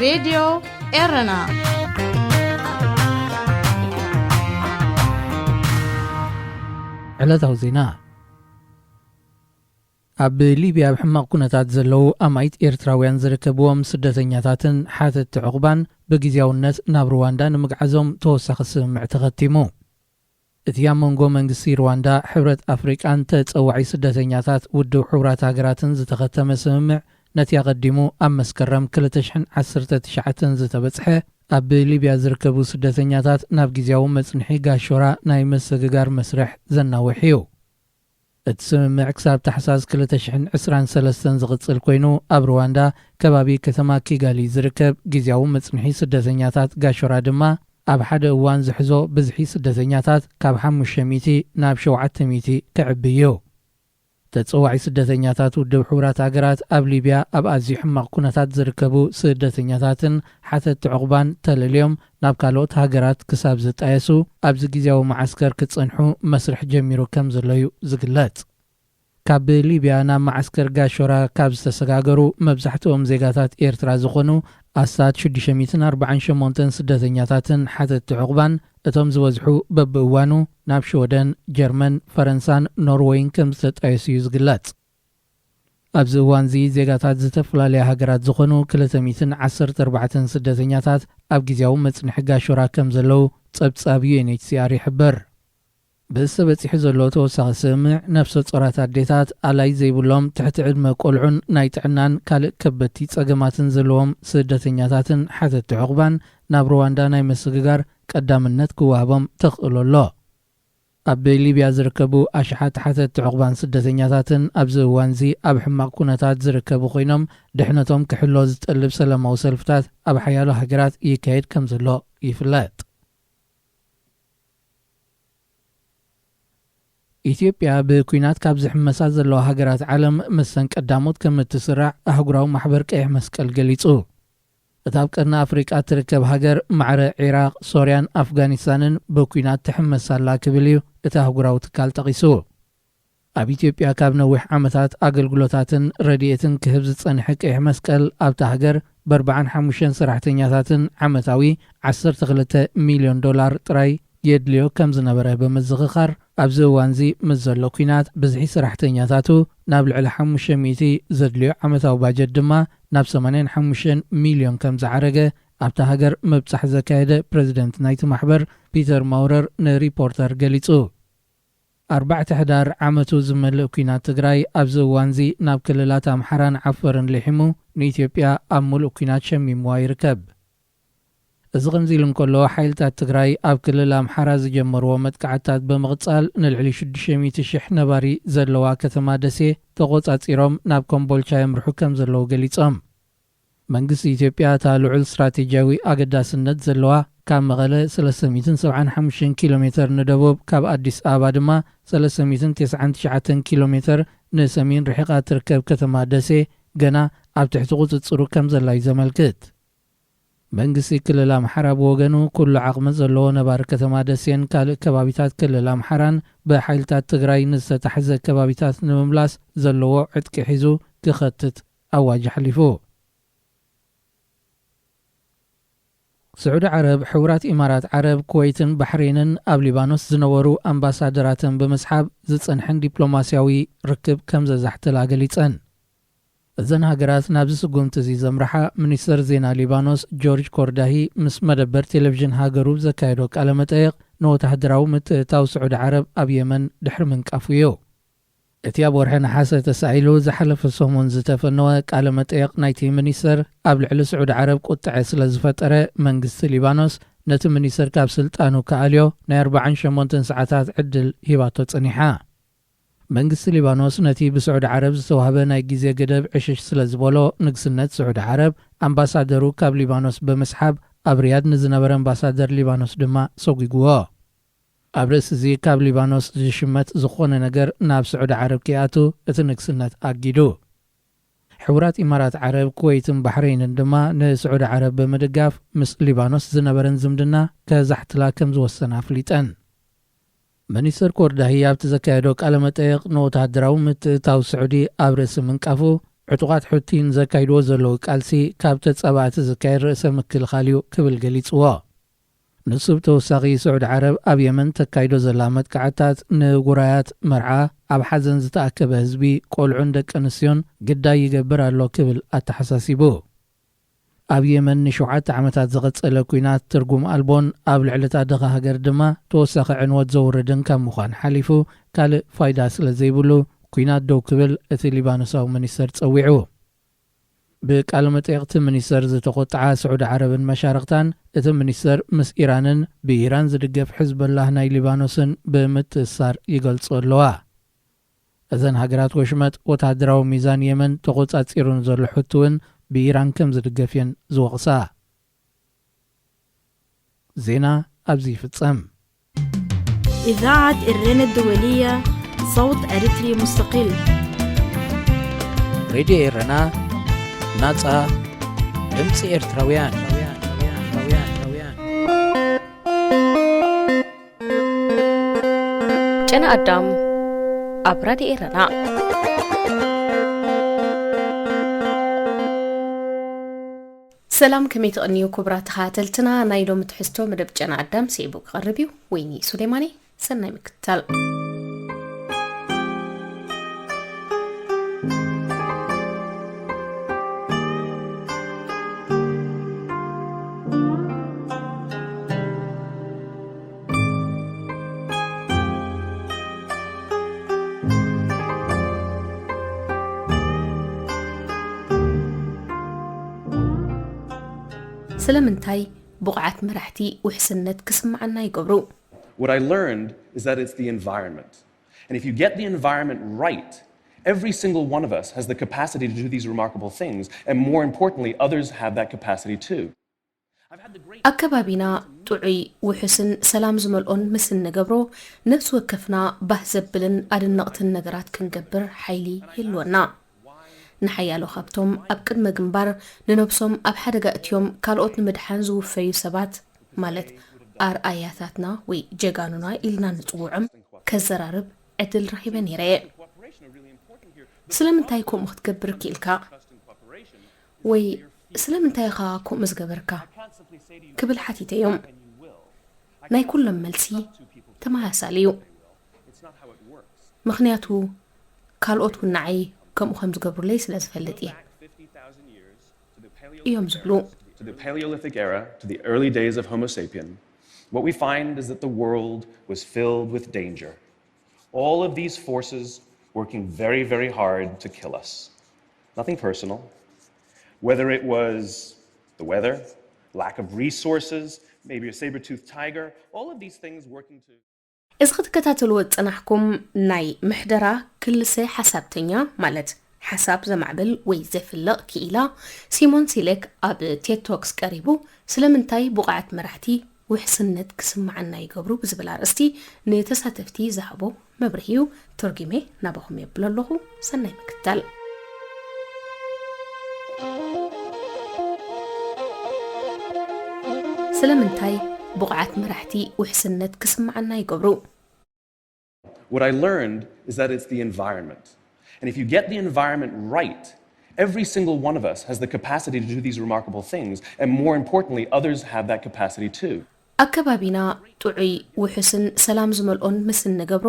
ሬድዮ ኤረና። ዕለታዊ ዜና። ኣብ ሊብያ ኣብ ሕማቕ ኩነታት ዘለዉ ኣማኢት ኤርትራውያን ዝርከብዎም ስደተኛታትን ሓተትቲ ዕቑባን ብግዜያውነት ናብ ሩዋንዳ ንምግዓዞም ተወሳኺ ስምምዕ ተኸቲሙ። እቲ ኣብ መንጎ መንግስቲ ሩዋንዳ፣ ሕብረት ኣፍሪቃን ተጸዋዒ ስደተኛታት ውድብ ሕቡራት ሃገራትን ዝተኸተመ ስምምዕ፣ ነቲ ኣቐዲሙ ኣብ መስከረም ክልተ ሽሕን ዓሰርተ ትሽዓተን ዝተበጽሐ፣ ኣብ ሊብያ ዝርከቡ ስደተኛታት ናብ ግዜያዊ መጽንሒ ጋሾራ ናይ ምስግጋር መስርሕ ዘናውሕ እዩ። እቲ ስምምዕ ክሳብ ታሕሳስ ክልተ ሽሕን ዕስራን ሰለስተን ዝቕጽል ኮይኑ፣ ኣብ ሩዋንዳ ከባቢ ከተማ ኪጋሊ ዝርከብ ግዜያዊ መጽንሒ ስደተኛታት ጋሾራ ድማ ኣብ ሓደ እዋን ዝሕዞ ብዝሒ ስደተኛታት ካብ ሓሙሽተ ሚእቲ ናብ ሸውዓተ ሚእቲ ክዕቢ እዩ። ተጸዋዒ ስደተኛታት ውድብ ሕቡራት ሃገራት ኣብ ሊብያ ኣብ ኣዝዩ ሕማቕ ኩነታት ዝርከቡ ስደተኛታትን ሓተትቲ ዕቑባን ተለልዮም ናብ ካልኦት ሃገራት ክሳብ ዝጣየሱ ኣብዚ ግዜያዊ መዓስከር ክጸንሑ መስርሕ ጀሚሩ ከም ዘሎ እዩ ዝግለጽ። ካብ ሊብያ ናብ መዓስከር ጋሾራ ካብ ዝተሰጋገሩ መብዛሕትኦም ዜጋታት ኤርትራ ዝኾኑ ኣስታት ሽዱሽተ ሚእትን ኣርባዓን ሸሞንተን ስደተኛታትን ሓተትቲ ዕቑባን፣ እቶም ዝበዝሑ በብእዋኑ ናብ ሽወደን፣ ጀርመን፣ ፈረንሳን ኖርወይን ከም ዝተጣየሱ እዩ ዝግለጽ። ኣብዚ እዋንዚ ዜጋታት ዝተፈላለያ ሃገራት ዝኾኑ ክልተ ሚእትን ዓሰርተ ኣርባዕተን ስደተኛታት ኣብ ግዜያዊ መጽንሒ ጋሾራ ከም ዘለዉ ጸብጻብ ዩ ኤን ኤች ሲ ኣር ይሕብር። ብዝተበጺሑ ዘሎ ተወሳኺ ስምምዕ፣ ነፍሰ ጾራት ኣዴታት፣ ኣላይ ዘይብሎም ትሕቲ ዕድመ ቆልዑን ናይ ጥዕናን ካልእ ከበድቲ ጸገማትን ዘለዎም ስደተኛታትን ሓተትቲ ዕቑባን ናብ ሩዋንዳ ናይ ምስግጋር ቀዳምነት ክወሃቦም ተኽእሎ ኣሎ። ኣብ ሊብያ ዝርከቡ ኣሽሓት ሓተትቲ ዕቑባን ስደተኛታትን ኣብዚ እዋንዚ ኣብ ሕማቕ ኩነታት ዝርከቡ ኮይኖም፣ ድሕነቶም ክሕሎ ዝጠልብ ሰላማዊ ሰልፍታት ኣብ ሓያሎ ሃገራት ይካየድ ከም ዘሎ ይፍለጥ። ኢትዮጵያ ብኲናት ካብ ዝሕመሳ ዘለዋ ሃገራት ዓለም መስተን ቀዳሞት ከም እትስራዕ ኣህጉራዊ ማሕበር ቀይሕ መስቀል ገሊጹ። እታ ኣብ ቀርኒ ኣፍሪቃ እትርከብ ሃገር ማዕረ ዒራቕ፣ ሶርያን ኣፍጋኒስታንን ብኲናት ትሕመስ ኣላ ክብል እዩ እቲ ኣህጉራዊ ትካል ጠቒሱ። ኣብ ኢትዮጵያ ካብ ነዊሕ ዓመታት ኣገልግሎታትን ረድኤትን ክህብ ዝጸንሐ ቀይሕ መስቀል ኣብታ ሃገር ብኣርባዓን ሓሙሽተን ሰራሕተኛታትን ዓመታዊ ዓሰርተ ክልተ ሚልዮን ዶላር ጥራይ የድልዮ ከም ዝነበረ ብምዝኽኻር፣ ኣብዚ እዋንዚ ምስ ዘሎ ኲናት ብዝሒ ሰራሕተኛታቱ ናብ ልዕሊ ሓሙሽተ ሚእቲ ዘድልዮ ዓመታዊ ባጀት ድማ ናብ ሰማንያን ሓሙሽተን ሚልዮን ከም ዝዓረገ ኣብታ ሃገር ምብጻሕ ዘካየደ ፕረዚደንት ናይቲ ማሕበር ፒተር ማውረር ንሪፖርተር ገሊጹ። ኣርባዕተ ሕዳር ዓመቱ ዝመልእ ኲናት ትግራይ ኣብዚ እዋንዚ ናብ ክልላት ኣምሓራን ዓፈርን ልሒሙ ንኢትዮጵያ ኣብ ሙሉእ ኲናት ሸሚምዋ ይርከብ። እዚ ከምዚ ኢሉ እንከሎ፣ ሓይልታት ትግራይ ኣብ ክልል ኣምሓራ ዝጀመርዎ መጥቃዕትታት ብምቕጻል ንልዕሊ ሽዱሽተ ሚእቲ ሽሕ ነባሪ ዘለዋ ከተማ ደሴ ተቖጻጺሮም ናብ ኮምቦልቻ የምርሑ ከም ዘለዉ ገሊጾም። መንግስቲ ኢትዮጵያ እታ ልዑል ስትራቴጂያዊ ኣገዳስነት ዘለዋ ካብ መቐለ ሰለስተ ሚእትን ሰብዓን ሓሙሽተን ኪሎ ሜተር ንደቡብ፣ ካብ ኣዲስ ኣበባ ድማ ሰለስተ ሚእትን ተስዓን ትሽዓተን ኪሎ ሜተር ንሰሜን ርሒቓ ትርከብ ከተማ ደሴ ገና ኣብ ትሕቲ ቁጽጽሩ ከም ዘላ እዩ ዘመልክት። መንግስቲ ክልል ኣምሓራ ብወገኑ፣ ኩሉ ዓቕሚ ዘለዎ ነባሪ ከተማ ደሴን ካልእ ከባቢታት ክልል ኣምሓራን ብሓይልታት ትግራይ ንዝተታሕዘ ከባቢታት ንምምላስ ዘለዎ ዕጥቂ ሒዙ ክኸትት ኣዋጅ ኣሕሊፉ። ስዑዲ ዓረብ፣ ሕቡራት ኢማራት ዓረብ፣ ኩወይትን ባሕሬንን ኣብ ሊባኖስ ዝነበሩ ኣምባሳደራተን ብምስሓብ ዝጸንሐን ዲፕሎማስያዊ ርክብ ከም ዘዛሕተላ ገሊጸን። እዘን ሃገራት ናብዚ ስጉምቲ እዚ ዘምርሓ፣ ሚኒስተር ዜና ሊባኖስ ጆርጅ ኮርዳሂ ምስ መደበር ቴሌቪዥን ሃገሩ ዘካየዶ ቃለ መጠይቕ፣ ንወታሃደራዊ ምትእትታው ስዑዲ ዓረብ ኣብ የመን ድሕሪ ምንቃፉ እዩ። እቲ ኣብ ወርሒ ነሓሰ ተሳኢሉ ዝሓለፈ ሰሙን ዝተፈነወ ቃለ መጠየቕ ናይቲ ሚኒስተር፣ ኣብ ልዕሊ ስዑዲ ዓረብ ቁጥዐ ስለ ዝፈጠረ፣ መንግስቲ ሊባኖስ ነቲ ሚኒስተር ካብ ስልጣኑ ክኣልዮ ናይ ኣርባዓን ሸሞንተን ሰዓታት ዕድል ሂባቶ ጸኒሓ። መንግስቲ ሊባኖስ ነቲ ብስዑዲ ዓረብ ዝተዋህበ ናይ ግዜ ገደብ ዕሽሽ ስለ ዝበሎ፣ ንግስነት ስዑዲ ዓረብ ኣምባሳደሩ ካብ ሊባኖስ ብምስሓብ፣ ኣብ ሪያድ ንዝነበረ ኣምባሳደር ሊባኖስ ድማ ሰጒግዎ። ኣብ ርእሲ እዚ፣ ካብ ሊባኖስ ዝሽመት ዝኾነ ነገር ናብ ስዑዲ ዓረብ ከይኣቱ እቲ ንግስነት ኣጊዱ። ሕቡራት ኢማራት ዓረብ፣ ኩወይትን ባሕረይንን ድማ ንስዑዲ ዓረብ ብምድጋፍ፣ ምስ ሊባኖስ ዝነበረን ዝምድና ከዛሕትላ ከም ዝወሰና ኣፍሊጠን። ሚኒስተር ኮርዳሂ ኣብቲ ዘካየዶ ቃለ መጠየቕ፣ ንወተሃደራዊ ምትእትታው ስዑዲ ኣብ ርእሲ ምንቃፉ፣ ዕጡቓት ሑቲ ንዘካይድዎ ዘለዉ ቃልሲ ካብ ተጻባእቲ ዝካየድ ርእሰ ምክልኻል እዩ ክብል ገሊጽዎ። ንሱ ብተወሳኺ፣ ስዑዲ ዓረብ ኣብ የመን ተካይዶ ዘላ መጥቃዕታት ንጉራያት መርዓ፣ ኣብ ሓዘን ዝተኣከበ ህዝቢ፣ ቆልዑን ደቂ ኣንስትዮን ግዳይ ይገብር ኣሎ ክብል ኣተሓሳሲቡ። ኣብ የመን ንሸውዓተ ዓመታት ዝቐጸለ ኲናት ትርጉም ኣልቦን ኣብ ልዕሊ እታ ድኻ ሃገር ድማ ተወሳኺ ዕንወት ዘውርድን ካብ ምዃን ሓሊፉ ካልእ ፋይዳ ስለ ዘይብሉ፣ ኲናት ደው ክብል እቲ ሊባኖሳዊ ሚኒስተር ጸዊዑ። ብቃለ መጠይቕ እቲ ሚኒስተር ዝተቖጥዓ ስዑዲ ዓረብን መሻርኽታን፣ እቲ ሚኒስተር ምስ ኢራንን ብኢራን ዝድገፍ ሕዝበላህ ናይ ሊባኖስን ብምትእስሳር ይገልጾ ኣለዋ። እዘን ሃገራት ወሽመጥ፣ ወተሃደራዊ ሚዛን የመን ተቖጻጺሩ ንዘሎ ሑቲ እውን ብኢራን ከም ዝድገፍ እየን ዝወቕሳ። ዜና ኣብዚ ይፍጸም። إذاعة إرينا الدولية، صوت أريتري مستقل. ሬድዮ ኤረና፣ ናጻ ድምጺ ኤርትራውያን። ጨና ኣዳም ኣብ ራድዮ ኤረና። ሰላም፣ ከመይ ትቕንዩ ክቡራት ተኸታተልትና? ናይ ሎሚ ትሕዝቶ መደብ ጨና ኣዳም ስዒቡ ክቐርብ እዩ። ወይኒ ሱሌማኒ፣ ሰናይ ምክትታል። ስለምንታይ ብቑዓት መራሕቲ ውሕስነት ክስምዓና ይገብሩ? What I learned is that it's the environment. And if you get the environment right, every single one of us has the capacity to do these remarkable things, and more importantly, others have that capacity too. I've had the great ኣከባቢና ጥዑይ፣ ውሑስን ሰላም ዝመልኦን ምስ እንገብሮ፣ ነፍሲ ወከፍና ባህ ዘብልን ኣደነቕትን ነገራት ክንገብር ሓይሊ ይህልወና። ንሓያሎ ካብቶም ኣብ ቅድመ ግንባር ንነብሶም ኣብ ሓደጋ እትዮም ካልኦት ንምድሓን ዝውፈዩ ሰባት፣ ማለት ኣርኣያታትና ወይ ጀጋኑና ኢልና ንጽውዖም፣ ከዘራርብ ዕድል ረኺበ ነይረ እየ። ስለምንታይ ከምኡ ክትገብር ክኢልካ? ወይ ስለምንታይ ኢኻ ከምኡ ዝገበርካ? ክብል ሓቲተዮም። ናይ ኩሎም መልሲ ተመሳሳሊ እዩ። ምኽንያቱ ካልኦት እውን ንዓይ ከምኡ ከም ዝገብሩለይ ስለ ዝፈልጥ እየ እዮም ዝብሉ። To the Paleolithic era, to the early days of Homo sapien, what we find is that the world was filled with danger. All of these forces working very, very hard to kill us. Nothing personal. Whether it was the weather, lack of resources, maybe a saber-toothed tiger, all of these things working to እዚ ክትከታተልዎ ዝጸናሕኩም ናይ ምሕደራ ክልሰ ሓሳብተኛ፣ ማለት ሓሳብ ዘማዕብል ወይ ዘፍልቕ ክኢላ ሲሞን ሲሌክ ኣብ ቴድ ቶክስ ቀሪቡ፣ ስለምንታይ ብቑዓት መራሕቲ ውሕስነት ክስምዓና ይገብሩ ብዝብል ኣርእስቲ ንተሳተፍቲ ዝሃቦ መብርሂ እዩ። ተርጒመ ናባኹም የብሎ ኣለኹ። ሰናይ ምክትታል። ስለምንታይ ብቑዓት መራሕቲ ውሕስነት ክስምዓና ይገብሩ? What I learned is that it's the environment. And if you get the environment right, every single one of us has the capacity to do these remarkable things, and more importantly, others have that capacity too. ኣከባቢና ጥዑይ፣ ውሑስን ሰላም ዝመልኦን ምስ እንገብሮ፣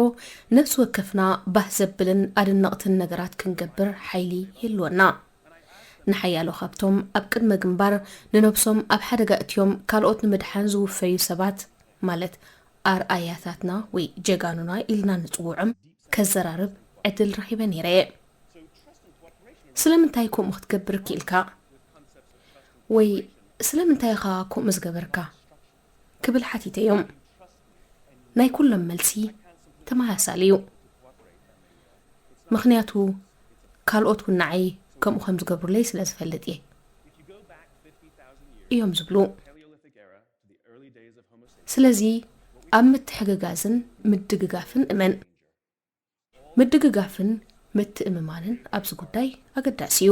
ነፍሲ ወከፍና ባህ ዘብልን ኣደነቕትን ነገራት ክንገብር ሓይሊ ይህልወና። ንሓያሎ ካብቶም ኣብ ቅድመ ግንባር ንነብሶም ኣብ ሓደጋ እትዮም ካልኦት ንምድሓን ዝውፈዩ ሰባት፣ ማለት ኣርኣያታትና ወይ ጀጋኑና ኢልና ንጽውዖም፣ ከዘራርብ ዕድል ረኺበ ነይረ እየ። ስለምንታይ ከምኡ ክትገብር ክኢልካ? ወይ ስለምንታይ ኢኻ ከምኡ ዝገበርካ? ክብል ሓቲተዮም። ናይ ኩሎም መልሲ ተመሳሳሊ እዩ። ምኽንያቱ ካልኦት እውን ንዓይ ከምኡ ከም ዝገብሩለይ ስለ ዝፈልጥ እየ እዮም ዝብሉ። ስለዚ ኣብ ምትሕግጋዝን ምድግጋፍን እመን። ምድግጋፍን ምትእምማንን ኣብዚ ጉዳይ ኣገዳሲ እዩ።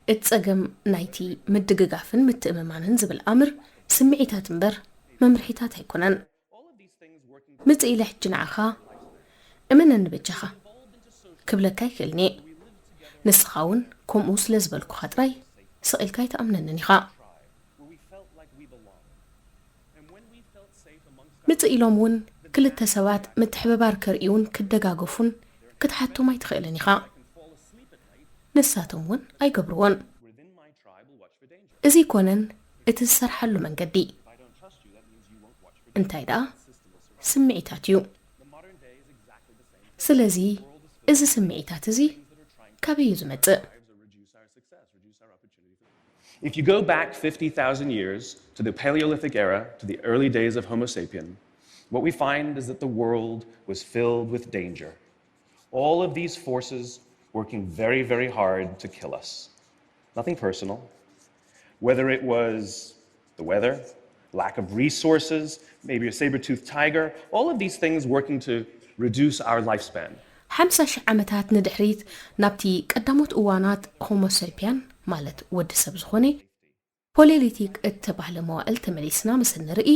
እቲ ጸገም ናይቲ ምድግጋፍን ምትእምማንን ዝብል ኣምር ስምዒታት እምበር መምርሒታት ኣይኮነን። ምጽእ ኢለ ሕጂ ንዓኻ እመነኒ በጃኻ ክብለካ ኣይክእልን እየ። ንስኻ እውን ከምኡ ስለ ዝበልኩኻ ጥራይ ስቕ ኢልካ ኣይትኣምነንን ኢኻ። ምጽእ ኢሎም እውን ክልተ ሰባት ምትሕብባር ከርእዩን ክደጋገፉን ክትሓቶም ኣይትኽእልን ኢኻ። ንሳቶም እውን ኣይገብርዎን። እዚ ኣይኮነን እቲ ዝሰርሓሉ መንገዲ። እንታይ ደኣ? ስምዒታት እዩ። ስለዚ እዚ ስምዒታት እዚ ካበይ እዩ ዝመጽእ? If you go back fifty thousand years to the Paleolithic era, to the early days of Homo sapien, what we find is that the world was filled with danger. All of these forces working very, very hard to kill us. Nothing personal. Whether it was the weather, lack of resources, maybe a saber-toothed tiger, all of these things working to reduce our lifespan. ሓምሳ ሺሕ ዓመታት ንድሕሪት ናብቲ ቀዳሞት እዋናት ሆሞሰፒያን ማለት ወዲ ሰብ ዝኾነ ፖሌሊቲክ እተባህለ መዋእል ተመሊስና ምስ እንርኢ፣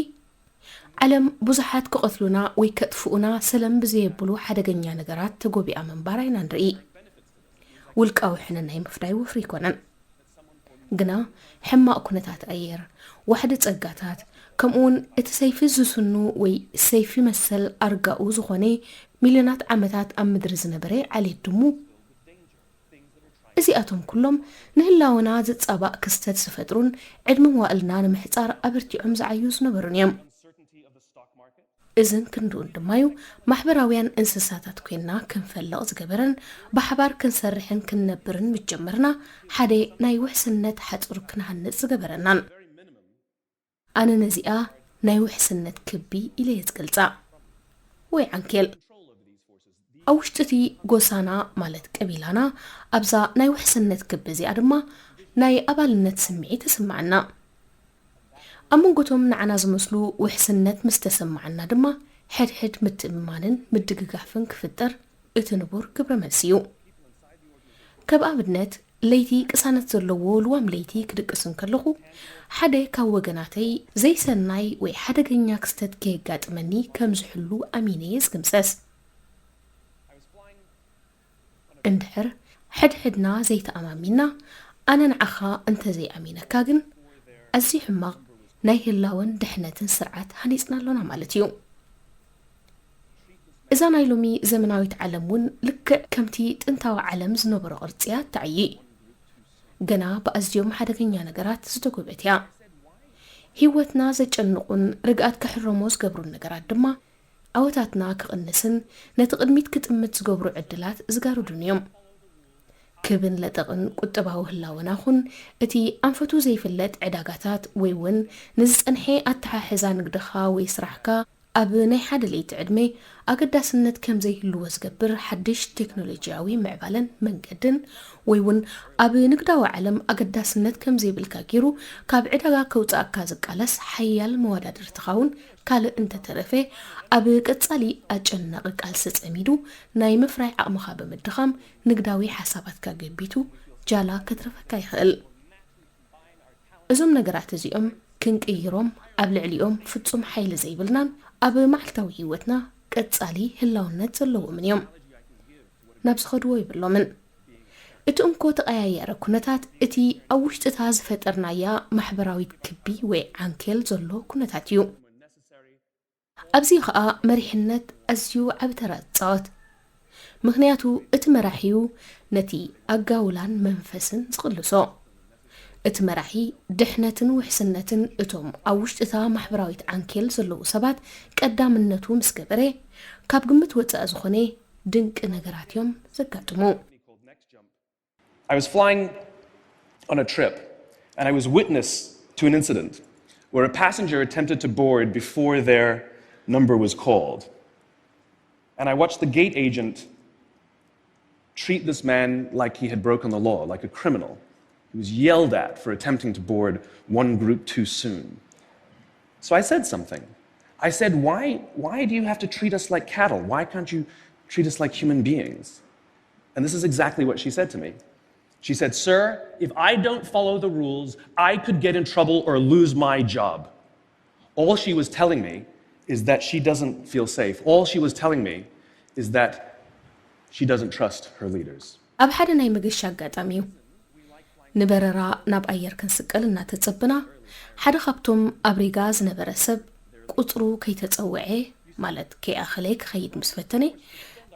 ዓለም ብዙሓት ክቐትሉና ወይ ከጥፍኡና ሰለም ብዘየብሉ ሓደገኛ ነገራት ተጎቢኣ ምንባራ ኢና ንርኢ። ውልቃዊ ሕነ ናይ ምፍዳይ ወፍሪ ኣይኮነን። ግና ሕማቕ ኩነታት ኣየር፣ ዋሕዲ ጸጋታት፣ ከምኡውን እቲ ሰይፊ ዝስኑ ወይ ሰይፊ መሰል ኣርጋኡ ዝኾነ ሚልዮናት ዓመታት ኣብ ምድሪ ዝነበረ ዓሌት ድሙ፣ እዚኣቶም ኩሎም ንህላወና ዝጻባእ ክስተት ዝፈጥሩን ዕድመ መዋእልና ንምሕጻር ኣበርቲዖም ዝዓዩ ዝነበሩን እዮም። እዝን ክንድኡን ድማዩ ማሕበራውያን እንስሳታት ኮይንና ክንፈልቕ ዝገበረን ብሓባር ክንሰርሕን ክንነብርን ምጀመርና ሓደ ናይ ውሕስነት ሓጹር ክንሃንጽ ዝገበረናን። ኣነ ነዚኣ ናይ ውሕስነት ክቢ ኢለ እየ ዝገልጻ። ወይ ዓንኬል። ኣብ ውሽጢ እቲ ጎሳና ማለት ቀቢላና ኣብዛ ናይ ውሕስነት ክቢ እዚኣ ድማ ናይ ኣባልነት ስምዒት ይስምዓና። ኣብ መንጎቶም ንዓና ዝመስሉ ውሕስነት ምስ ተሰምዓና ድማ ሕድሕድ ምትእምማንን ምድግጋፍን ክፍጠር እቲ ንቡር ግብረ መልሲ እዩ። ከም ኣብነት ለይቲ ቅሳነት ዘለዎ ልዋም ለይቲ ክድቅስ እንከለኹ ሓደ ካብ ወገናተይ ዘይሰናይ ወይ ሓደገኛ ክስተት ከየጋጥመኒ ከም ዝሕሉ ኣሚነ እየ ዝግምሰስ። እንድሕር ሕድሕድና ዘይተኣማሚና ኣነ ንዓኻ እንተዘይኣሚነካ ግን ኣዝዩ ሕማቕ ናይ ህላወን ድሕነትን ስርዓት ሃኒጽና ኣሎና ማለት እዩ። እዛ ናይ ሎሚ ዘመናዊት ዓለም እውን ልክዕ ከምቲ ጥንታዊ ዓለም ዝነበሮ ቅርጺ እያ እትዓዪ። ገና ብኣዝዮም ሓደገኛ ነገራት ዝተጎብዐት እያ። ህይወትና ዘጨንቑን ርግኣት ክሕረሞ ዝገብሩን ነገራት ድማ ዓወታትና ክቕንስን ነቲ ቅድሚት ክጥምት ዝገብሩ ዕድላት ዝጋርዱን እዮም። ክብን ለጠቕን ቁጠባዊ ህላወና ኹን እቲ ኣንፈቱ ዘይፍለጥ ዕዳጋታት ወይ እውን ንዝጸንሐ ኣተሓሕዛ ንግድኻ ወይ ስራሕካ ኣብ ናይ ሓደ ለይቲ ዕድመ ኣገዳስነት ከም ዘይህልዎ ዝገብር ሓድሽ ቴክኖሎጂያዊ ምዕባለን መንገድን ወይ እውን ኣብ ንግዳዊ ዓለም ኣገዳስነት ከም ዘይብልካ ገይሩ ካብ ዕዳጋ ከውጽኣካ ዝቃለስ ሓያል መወዳድርትኻ እውን ካልእ እንተተረፈ ኣብ ቀጻሊ ኣጨናቒ ቃልሲ ጸሚዱ ናይ ምፍራይ ዓቕምኻ ብምድኻም ንግዳዊ ሓሳባትካ ገቢቱ ጃላ ከትርፈካ ይኽእል። እዞም ነገራት እዚኦም ክንቅይሮም ኣብ ልዕሊኦም ፍጹም ሓይሊ ዘይብልናን ኣብ መዓልታዊ ህይወትና ቀጻሊ ህላውነት ዘለዎምን እዮም። ናብ ዝኸድዎ ይብሎምን። እቲ እንኮ ተቐያየረ ኩነታት እቲ ኣብ ውሽጥታ ዝፈጠርናያ ማሕበራዊት ክቢ ወይ ዓንኬል ዘሎ ኩነታት እዩ። ኣብዚ ኸኣ መሪሕነት ኣዝዩ ዓቢ ተራ ዝጻወት። ምኽንያቱ እቲ መራሒዩ ነቲ ኣጋውላን መንፈስን ዝቕልሶ። እቲ መራሒ ድሕነትን ውሕስነትን እቶም ኣብ ውሽጥታ ማሕበራዊት ዓንኬል ዘለዉ ሰባት ቀዳምነቱ ምስ ገበረ ካብ ግምት ወጻኢ ዝኾነ ድንቂ ነገራት እዮም ዘጋጥሙ። I was flying on a trip and I was witness to an incident where a passenger attempted to board before their number was called. And I watched the gate agent treat this man like he had broken the law, like a criminal. He was yelled at for attempting to board one group too soon. So I said something. I said, why, why do you have to treat us like cattle? Why can't you treat us like human beings? And this is exactly what she said to me. She said, sir, if I don't follow the rules, I could get in trouble or lose my job. All she was telling me is that she doesn't feel safe. All she was telling me is that she doesn't trust her leaders. ኣብ ሓደ ናይ መገሻ ኣጋጣሚ እዩ። ንበረራ ናብ ኣየር ክንስቀል እናተጸበና፣ ሓደ ካብቶም ኣብ ሪጋ ዝነበረ ሰብ ቁጽሩ ከይተጸውዐ፣ ማለት ከይኣኸለ ክኸይድ ምስ ፈተነ፣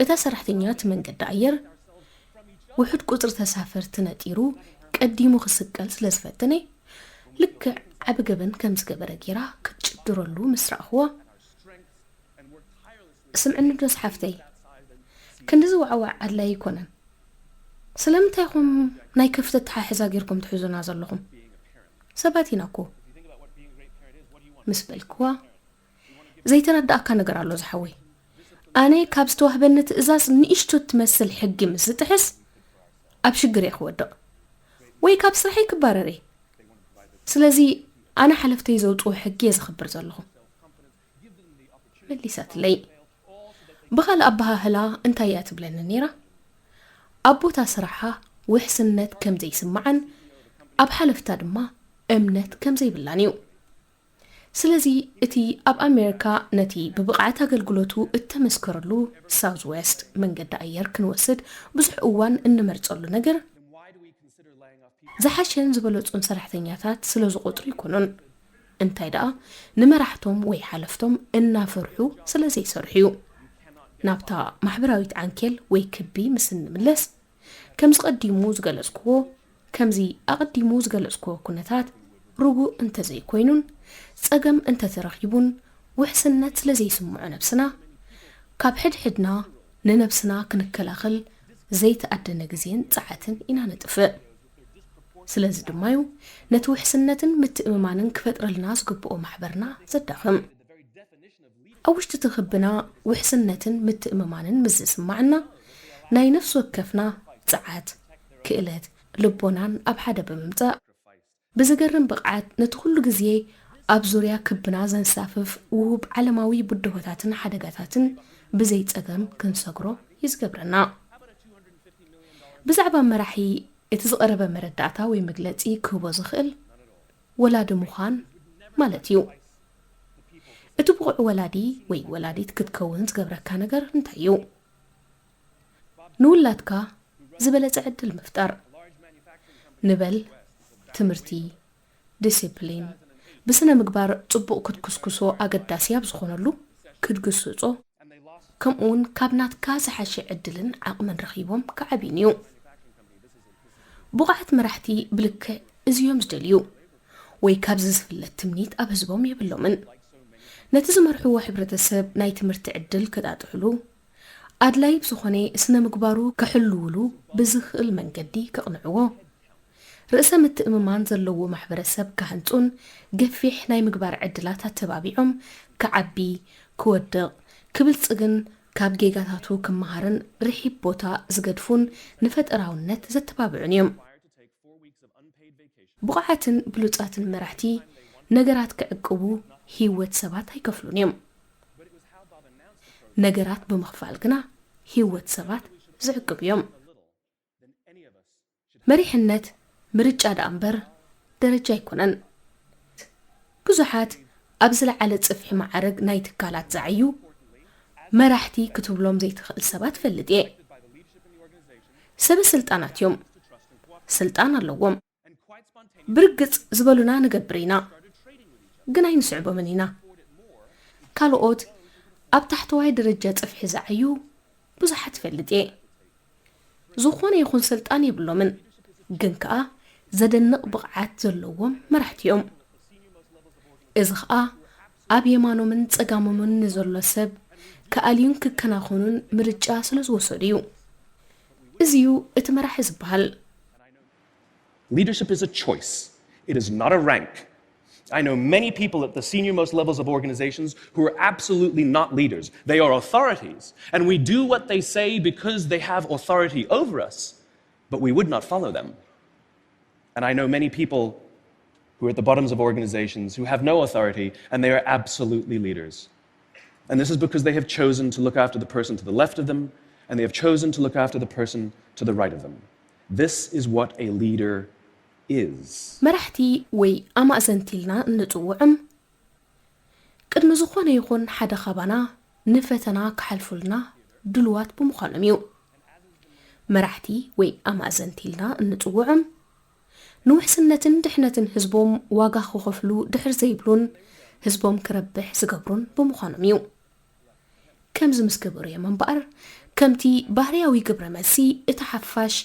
እታ ሰራሕተኛ እቲ መንገዲ ኣየር፣ ውሑድ ቁጽሪ ተሳፈርቲ ነጢሩ ቀዲሙ ክስቀል ስለ ዝፈተነ፣ ልክዕ ዓቢ ገበን ከም ዝገበረ ጌራ ክትጭድረሉ ምስ ረኣኽዋ፣ ስምዕኒ ዶ ዝሓፍተይ፣ ክንድዚ ዋዕዋዕ ኣድላይ ኣይኮነን። ስለምንታይ ኢኹም ናይ ከፍቲ ኣተሓሕዛ ጌርኩም ትሕዙና ዘለኹም? ሰባት ኢና እኮ ምስ በልክዋ፣ ዘይተረድኣካ ነገር ኣሎ ዝሓወይ። ኣነ ካብ ዝተዋህበኒ ትእዛዝ ንእሽቶ እትመስል ሕጊ ምስ ዝጥሕስ ኣብ ሽግር እየ ክወድቕ ወይ ካብ ስራሐይ ክባረር እየ። ስለዚ ኣነ ሓለፍተይ ዘውፅኡ ሕጊ እየ ዘኽብር ዘለኹ። መሊሳትለይ። ብኻልእ ኣበሃህላ እንታይ እያ ትብለኒ ነይራ? ኣብ ቦታ ስራሓ ውሕስነት ከም ዘይስምዓን ኣብ ሓለፍታ ድማ እምነት ከም ዘይብላን እዩ። ስለዚ እቲ ኣብ ኣሜሪካ ነቲ ብብቕዓት ኣገልግሎቱ እተመስከረሉ ሳውዝ ዌስት መንገዲ ኣየር ክንወስድ ብዙሕ እዋን እንመርጸሉ ነገር፣ ዝሓሸን ዝበለጹን ሰራሕተኛታት ስለ ዝቖጽሩ ኣይኮኑን። እንታይ ደኣ ንመራሕቶም ወይ ሓለፍቶም እናፈርሑ ስለ ዘይሰርሑ እዩ። ናብታ ማሕበራዊት ዓንኬል ወይ ክቢ ምስ እንምለስ፣ ከምዚ ቀዲሙ ዝገለጽክዎ፣ ከምዚ ኣቐዲሙ ዝገለጽክዎ ኩነታት ርጉእ እንተዘይኮይኑን ጸገም እንተተረኺቡን ውሕስነት ስለ ዘይስምዖ ነብስና፣ ካብ ሕድሕድና ንነብስና ክንከላኸል ዘይተኣደነ ግዜን ጸዓትን ኢና ነጥፍእ። ስለዚ ድማ እዩ ነቲ ውሕስነትን ምትእምማንን ክፈጥረልና ዝግብኦ ማሕበርና ዘዳኽም። ኣብ ውሽጢ እቲ ክብና ውሕስነትን ምትእምማንን ምስ ዝስማዓና፣ ናይ ነፍሲ ወከፍና ጸዓት፣ ክእለት፣ ልቦናን ኣብ ሓደ ብምምጻእ፣ ብዘገርም ብቕዓት ነቲ ኩሉ ግዜ ኣብ ዙርያ ክብና ዘንሳፍፍ ውሁብ ዓለማዊ ብድሆታትን ሓደጋታትን ብዘይ ጸገም ክንሰግሮ እዩ ዝገብረና። ብዛዕባ መራሒ እቲ ዝቐረበ መረዳእታ ወይ መግለጺ ክህቦ ዝኽእል ወላዲ ምዃን ማለት እዩ። እቲ ብቑዕ ወላዲ ወይ ወላዲት ክትከውን ዝገብረካ ነገር እንታይ እዩ? ንውላድካ ዝበለጸ ዕድል ምፍጣር። ንበል ትምህርቲ፣ ዲሲፕሊን፣ ብስነ ምግባር ጽቡቕ ክትኩስኩሶ ኣገዳሲ ኣብ ዝኾነሉ ክትግስጾ፣ ከምኡውን ካብ ናትካ ዝሓሸ ዕድልን ዓቕምን ረኺቦም ክዓብዩን እዩ። ብቑዓት መራሕቲ ብልክዕ እዚ እዮም ዝደልዩ፣ ወይ ካብዚ ዝፍለት ትምኒት ኣብ ህዝቦም የብሎምን። ነቲ ዝመርሕዎ ሕብረተሰብ ናይ ትምህርቲ ዕድል ከጣጥሕሉ፣ ኣድላይ ብዝኾነ ስነ ምግባሩ ከሕልውሉ ብዝኽእል መንገዲ ከቕንዕዎ፣ ርእሰ ምትእምማን ዘለዎ ማሕበረሰብ ክሃንጹን ገፊሕ ናይ ምግባር ዕድላት ኣተባቢዖም ክዓቢ፣ ክወድቕ፣ ክብልጽግን ካብ ጌጋታቱ ክመሃርን ርሒብ ቦታ ዝገድፉን ንፈጠራውነት ዘተባብዑን እዮም። ብቑዓትን ብሉጻትን መራሕቲ ነገራት ክዕቅቡ ህይወት ሰባት ኣይከፍሉን እዮም። ነገራት ብምኽፋል ግና ህይወት ሰባት ዝዕቅቡ እዮም። መሪሕነት ምርጫ ደኣ እምበር ደረጃ ኣይኮነን። ብዙሓት ኣብ ዝለዓለ ጽፍሒ ማዕርግ ናይ ትካላት ዝዓዩ መራሕቲ ክትብሎም ዘይትኽእል ሰባት እፈልጥ እየ። ሰበ ስልጣናት እዮም። ስልጣን ኣለዎም። ብርግጽ ዝበሉና ንገብር ኢና፣ ግን ኣይንስዕቦምን ኢና። ካልኦት ኣብ ታሕተዋይ ደረጃ ጽፍሒ ዝዓዩ ብዙሓት እፈልጥ እየ። ዝኾነ ይኹን ስልጣን የብሎምን፣ ግን ከኣ ዘደንቕ ብቕዓት ዘለዎም መራሕቲ እዮም። እዚ ኸኣ ኣብ የማኖምን ጸጋሞምን ንዘሎ ሰብ ክኣልዩን ክከናኸኑን ምርጫ ስለ ዝወሰዱ እዩ። እዚ እዩ እቲ መራሒ ዝበሃል። Leadership is a choice. It is not a rank. I know many people at the senior most levels of organizations who are absolutely not leaders. They are authorities, and we do what they say because they have authority over us, but we would not follow them. And I know many people who are at the bottoms of organizations who have no authority, and they are absolutely leaders. And this is because they have chosen to look after the person to the left of them, and they have chosen to look after the person to the right of them. This is what a leader is. መራሕቲ ወይ ኣማእዘንቲ ኢልና እንጽውዖም፣ ቅድሚ ዝኾነ ይኹን ሓደ ካባና ንፈተና ክሓልፉልና ድሉዋት ብምዃኖም እዩ። መራሕቲ ወይ ኣማእዘንቲ ኢልና እንጽውዖም፣ ንውሕስነትን ድሕነትን ህዝቦም ዋጋ ክኸፍሉ ድሕር ዘይብሉን ህዝቦም ክረብሕ ዝገብሩን ብምዃኖም እዩ። ከምዚ ምስ ገበሩ እዮም እምበኣር፣ ከምቲ ባህርያዊ ግብረ መልሲ እቲ ሓፋሽ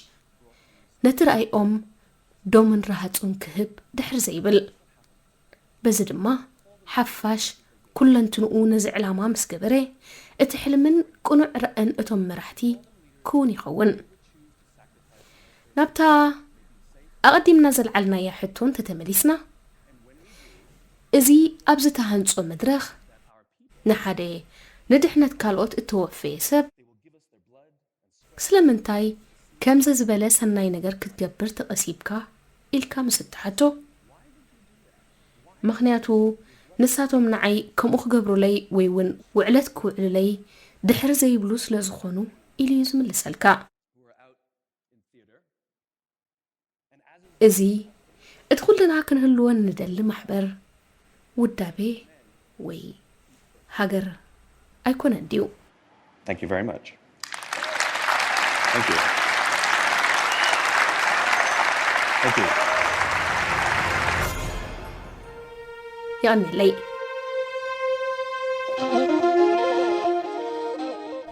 ነቲ ራእይኦም ዶምን ረሃጹን ክህብ ድሕር ዘይብል። በዚ ድማ ሓፋሽ ኩለንትንኡ ነዚ ዕላማ ምስ ገበረ፣ እቲ ሕልምን ቅኑዕ ራእን እቶም መራሕቲ ክውን ይኸውን። ናብታ ኣቐዲምና ዘልዓልናያ ሕቶ እንተተመሊስና፣ እዚ ኣብ ዝተሃንጾ መድረኽ ንሓደ ንድሕነት ካልኦት እተወፈየ ሰብ፣ ስለምንታይ ከምዚ ዝበለ ሰናይ ነገር ክትገብር ተቐሲብካ? ኢልካ ምስ እትሓቶ፣ ምኽንያቱ ንሳቶም ንዓይ ከምኡ ክገብሩለይ ወይ እውን ውዕለት ክውዕሉለይ ድሕር ዘይብሉ ስለ ዝኾኑ ኢሉ እዩ ዝምልሰልካ። እዚ እቲ ኩልና ክንህልወን ንደሊ ማሕበር ውዳቤ ወይ ሃገር ኣይኮነን ድዩ? Thank you very much. Thank you. Thank you. የቐንየለይ።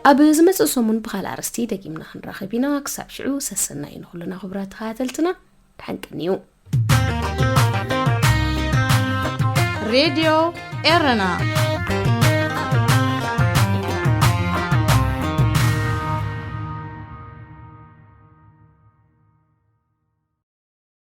ኣብ ዝመጽእ ሰሙን ብኻልእ ኣርእስቲ ደጊምና ክንራኸብ ኢና። ክሳብ ሽዑ ሰሰናዩ ንኹልና ክቡራት ተኸታተልትና። ድሓን ቀንዩ። ሬድዮ ኤረና